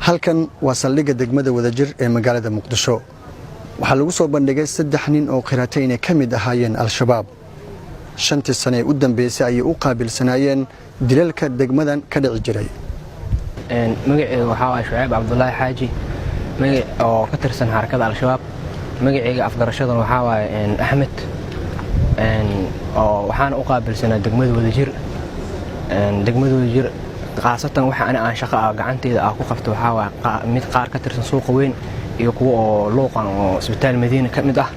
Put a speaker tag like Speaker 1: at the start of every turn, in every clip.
Speaker 1: Halkan waa saldhigga degmada Wadajir ee magaalada Muqdisho. Waxaa lagu soo bandhigay saddex nin oo qiratay inay ka mid ahaayeen Al-Shabaab. 5-tii sane ee u dambeysay ayay u qaabilsanaayeen dilalka degmadan ka dhici jiray.
Speaker 2: Magaceyga waxaa waay Shucayb Cabdulaahi Xaaji, magac oo ka tirsan Xarakada Al-Shabaab. Magaceyga afgarashadan waxaa waaye Axmed, oo waxaana u qaabilsanaa degmada Wadajir. Degmada Wadajir khaasatan waxa ani aan shaqo ah gacanteeda ah ku qabto waxaa waaye mid qaar ka tirsan suuqa weyn iyo kuwa oo luuqan oo Isbitaal Madiina ka mid ah.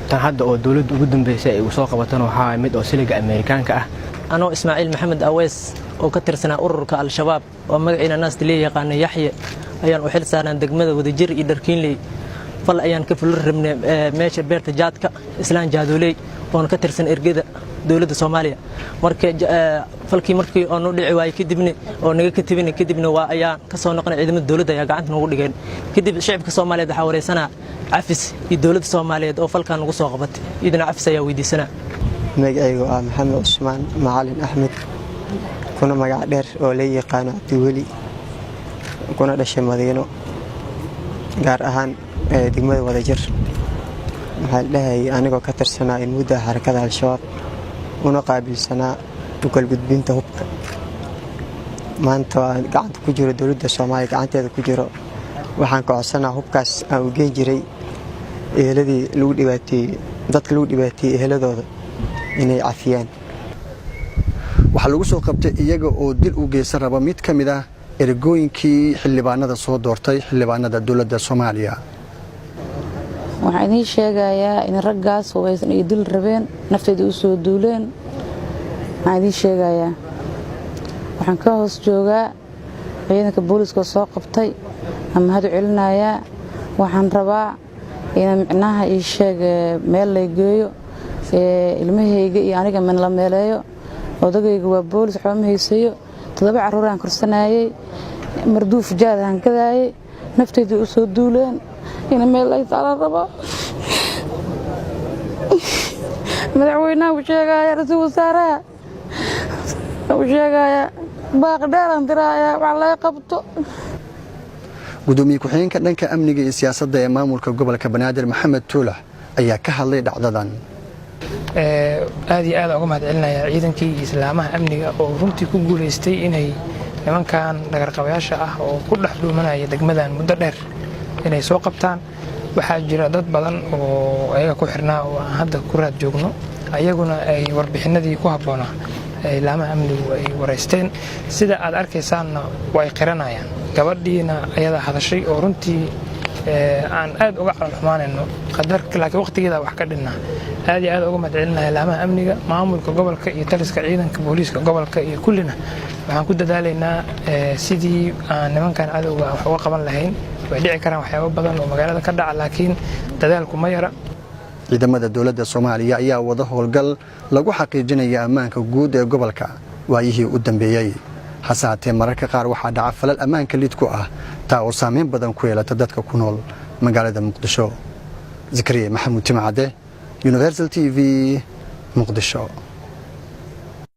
Speaker 2: Tan hadda oo dowladda ugu dambeysay ay soo qabatana waxaa waaye mid oo siliga Ameerikaanka ah.
Speaker 3: Anoo Ismaaciil Maxamed Aweys oo ka tirsanaa ururka Al-Shabaab, oo magaciina naasta lee yaqaana Yaxye, ayaan u xil saarnaa degmada Wadajir iyo Dharkiinley. Fal ayaan ka fulin rabnay meesha beerta jaadka Islaan Jaadooley, oon ka tirsan ergada dowladda Soomaaliya. Marka falkii markii oo noo dhici waayey, kadibna oo naga katibina, kadibna waa ayaan ka soo noqonay. Ciidamada dowladda ayaa gacanta noogu dhigeen. Kadib shacibka Soomaaliyeed waxaa wareysanaa cafis iyo dowladda Soomaaliyeed oo falkan nagu soo qabatay, iyadana cafis ayaa weydiisanaa.
Speaker 4: Magacaygu ah Maxamed Cusmaan Macalin Axmed, kuna magac dheer oo la yaqaano Cabdiweli, kuna dhashay Madiino, gaar ahaan degmada Wadajir. Maxaa la dhahayay, anigoo ka tirsanaa in mudda Xarakada Al-Shabaab, una qaabilsanaa ukalgudbinta hubka, maanta waa gacanta ku jiro dowladda Soomaaliya, gacanteeda ku jiro. Waxaan ka codsanaa hubkaas aan u geen jiray eheladii lagu dhibaateeyey, dadka lagu dhibaateeyey eheladooda inay cafiyaan.
Speaker 1: Waxaa lagu soo qabtay iyaga oo dil u geysan raba mid ka mid ah ergooyinkii xildhibaanada soo doortay, xildhibaanada dowladda Soomaaliya.
Speaker 5: Waxaan idiin sheegayaa in raggaas hubaysan ay dil rabeen, nafteyda u soo duuleen. Waxaan idiin sheegayaa, waxaan ka hoos joogaa ciidanka booliiska soo qabtay aan mahad u celinayaa. Waxaan rabaa in micnaha ii sheeg meel lay geeyo, ilmahayga iyo aniga man la meeleeyo. Odagayga waa boolis, waxba ma haysayo. 7 carruuraan korsanayey, marduuf jaad aan gadaayey, nafteyda u soo duuleen. In meel lay taalan rabaa. Madaxweynaha u sheegaya, ra-iisul wasaaraha u sheegaya, baaqi dheeraan diraaya, wax laga qabto.
Speaker 1: Gudoomiye ku-xigeenka dhanka amniga iyo siyaasadda ee maamulka gobolka Banaadir, Maxamed Tuulax, ayaa ka hadlay dhacdadan.
Speaker 6: Aad iyo aad uga mahad celinaya ciidankii iyo islaamaha amniga oo runtii ku guulaystay inay nimankan dhagarqabayaasha ah oo ku dhex dhuumanaya degmadan muddo dheer inay soo qabtaan. Waxaa jira dad badan oo ayaga ku xirnaa oo aan hadda ku raad joogno, ayaguna ay warbixinadii ku habboonaa laamaha amnigu ay wareysteen. Sida aad arkaysaanna way qiranayaan. Gabadhiina ayadaa hadashay oo runtii aan aad uga calal xumaanayno qadarka, laakiin waqtigeeda wax ka dhinnaa. Aad iyo aad uga mahad celinaya laamaha amniga, maamulka gobolka iyo taliska ciidanka booliiska gobolka iyo kullina. Waxaan ku dadaalaynaa sidii aan nimankan cadowga wax uga qaban lahayn. Way dhici karaan waxyaabo badan oo magaalada ka dhaca, laakiin dadaalku ma yara.
Speaker 1: Ciidamada dowladda Soomaaliya ayaa wada howlgal lagu xaqiijinaya ammaanka guud ee gobolka waayihii u dambeeyey. Hase haatee, mararka qaar waxaa dhaca falal ammaanka lid ku ah, taa oo saameyn badan ku yeelata dadka ku nool magaalada Muqdisho. Zakariya Maxamuud Timacade, Universal TV, Muqdisho.